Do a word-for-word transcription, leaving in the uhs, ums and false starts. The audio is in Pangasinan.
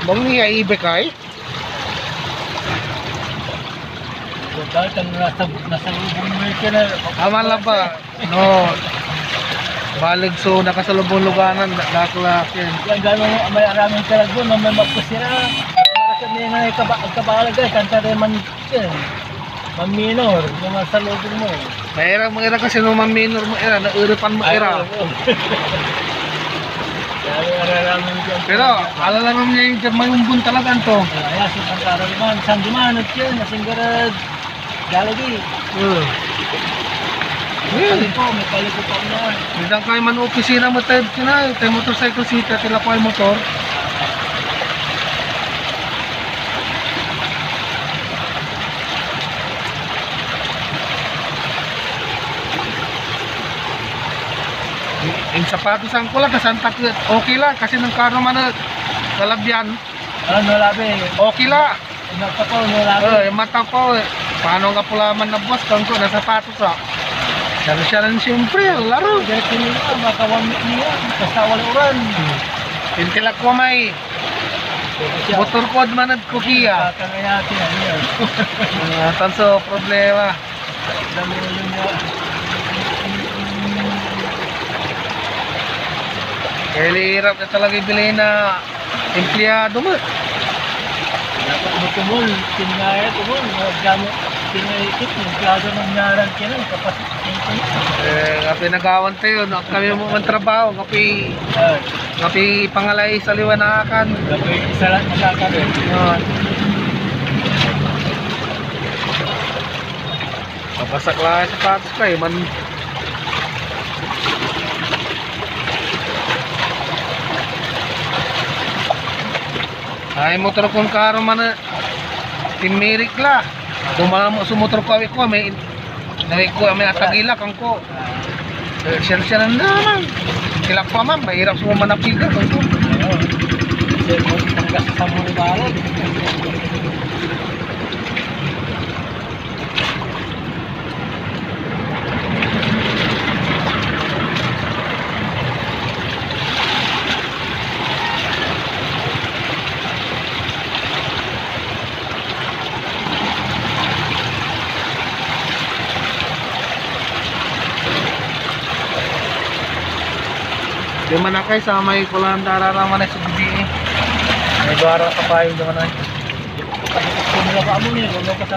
Bang niya ibekay? Dahil ang nasa, nasa lubong mo yun, eh. Tama lang ba? No. Baleg so nakasalubong luganan, da-, dakla, yan. Yan, gano'n may araming kalagbo, no, may mapusira. Para sa mga kaba-, kabalag, eh, kanta rin man, yan. Maminor, yung mga salubong mo. Mahirap mo ira kasi no maminor mo ira, naerepan mo ira. Ay, oo. Kaya may araraman dyan. Pero, alala mo niya yung dyan, may umbon talaga to. Ay, ay, sa Santa Rosa, San Juan, at yun, Nasinggarad, Jollibee. Hmm. Yun. Paliko, may paliko pa niya. Minsan kayo man opisina mo tayo, tinay, tayo motorcycle city, tila ko ay motor. Yung sapatos ang kulat, sa Santa Cruz, okay lang, kasi nung karo man, eh, lalabyan. Ano, labi? Okay lang. Natapaw, no, labi. Eh, matapaw, eh. Paano nga pula man na buwas, kangko, na sapatos, ah. Pero siya lang, siyempre, laro. Dahil sino nga, makawan niya, basta wala uran. Hmm. Intilak ko may Motor ko, manad ko, Kia. Tatangay natin, ano yan? Ah, tanso, problema. Dami na yun nga. Kaya hirap na talaga ibili na empleyado mo. Dapat mo tumul, tingaya tumul, mga gamit, tingaya ikit, empleyado ng nyaran ka na, kapas-, Eh, nga pinagawan tayo, no? Kami mo man trabaho, kapi, Ah, kapi pangalay sa liwanakan. Kapi isa lang makakaroon. Yun. Mabasak lang ang sapatos ko, eh, man. Ay, motor kong karo man, eh. Timirik la. Dumaan mo so motor ko, awit ko, may, awit ko, may atagila, kangko. Eh, siya, siya na naman. Kilak pa man, mahirap sa mga manapigil, kangko. Kasi mo, tanggas sa mga balon. Di man akay sa may kulang dararaman ay sugdi, eh. May duara ka pa yung duman ay. Kung wala ka amo ni, wala ka sa